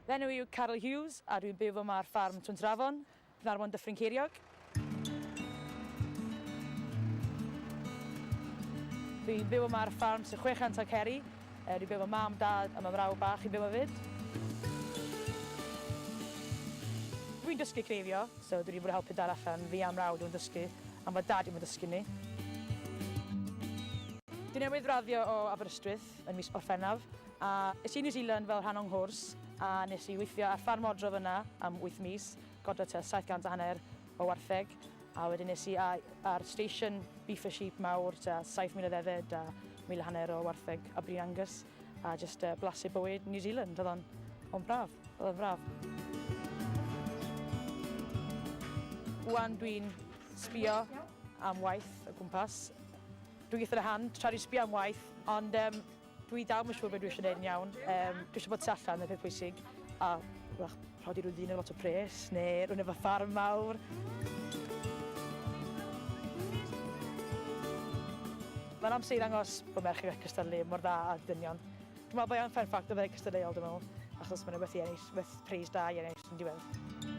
Fy enw i yw Caryl Hughes a dwi'n byw fyma ar ffarm Twnt-yr-afon, Caernarfon Dyffryn Ceiriog. Dwi'n byw yma ar ffarm sy'n 600 aceri. Dwi'n byw efo mam, dad a ma mrawd bach yn byw 'ma 'fyd. Dwi'n dysgu cneifio, so dwi 'di bod yn helpu dad allan, fi a'm mrawd yn dysgu, a ma dad 'di bod yn dysgu ni. Dwi newydd raddio o Aberystwyth yn mis Orffennaf. A es i New Zealand fel rhan o'n nghwrs a nes i weithio ar ffarm odro fyna am wyth mis, godro tua 700 a hanner o wartheg, a wedyn es i ar station beef a sheep mawr tua 7,000 o ddefaid a mil a hanner o wartheg Aberdeen Angus a jyst blasu bywyd New Zealand, oedd o'n o'n braf, oedd o'n braf. Ŵan dwi'n sbio am waith o gwmpas. Dwi'n eitha hand tra dwi'n sbio am waith, ond um, Dwi dal 'm yn siŵr be dwi eisiau neud yn iawn. Yym, dwi eisiau bod tu allan, y peth pwysig. A wrach rhoi rhyw ddyn efo lot o pres, neu rhywun efo ffarm mawr. Mae'n amser i ddangos bod merched yn gallu cystadlu mor dda â dynion. Dwi'n meddwl bod e'n fun fact o fe cystadleuol, dwi'n meddwl, achos mae'n rhywbeth i ennill, rhywbeth preis da i ennill yn diwedd.